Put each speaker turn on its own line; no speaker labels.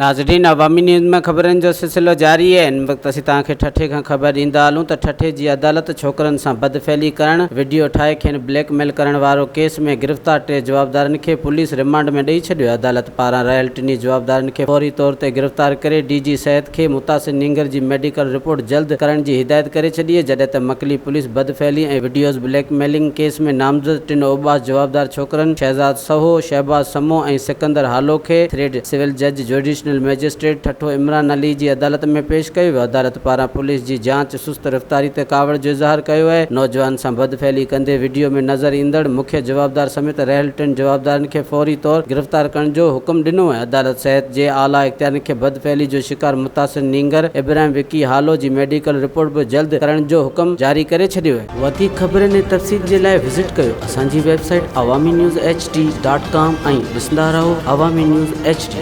ناظرين عوامي نيوز ۾ خبرن جو سلسلو جاري آهي هن وقت اسين توهان کي ٺٽي کان خبر ڏيندا هلون ته ٺٽي جي عدالت ڇوڪرن سان بدفعلي ڪرڻ، وڊيو ٺاهي کين بليڪ ميل ڪرڻ وارو ڪيس ۾ گرفتار ٽي جوابدارن کي پوليس رمانڊ ۾ ڏئي ڇڏيو عدالت پاران رهيل ٽنهي جوابدارن کي فوري طور تي گرفتار ڪري ڊي جي صحت کي متاثر نينگر جي ميڊيڪل رپورٽ جلد ڪرڻ جي هدايت ڪري ڇڏي جڏهن ته مڪلي پوليس بدفعلي ۽ وڊيوز بليڪ ميلنگ ڪيس ۾ نامزد ٽن اوٻاش جوابدار ڇوڪرن شهزاد سهو، شهباز سمو ۽ سڪندر هالو کي ٿرڊ سول جج جوڊيشنل مئجسٽريٽ ٺٽو عمران علي جي عدالت ۾ پيش ڪيو ويو. عدالت پاران پوليس جي جاچ سست رفتاري تي ڪاوڙ جو اظهار ڪيو آهي. نوجوان سان بدفعلي ڪندي وڊيو ۾ نظر ايندڙ مکيه جوابدار سميت رهيل ٽن جوابدارن کي فوري طور گرفتار ڪرڻ جو حڪم ڏنو ۽ عدالت صحت جي اعليٰ اختيارين کي بدفعلي جو شڪار متاثر نينگر ابراهيم وڪي هالو جي ميڊيڪل رپورٽ به جلد ڪرڻ جو حڪم جاري ڪري ڇڏيو آهي. وڌيڪ خبرن ۽ تفصيل جي لاء وزٽ ڪيو اسان جي website Awami news H D dot com ۽ ڏسندا رهو عوامي نيوز ايڇ ڊي.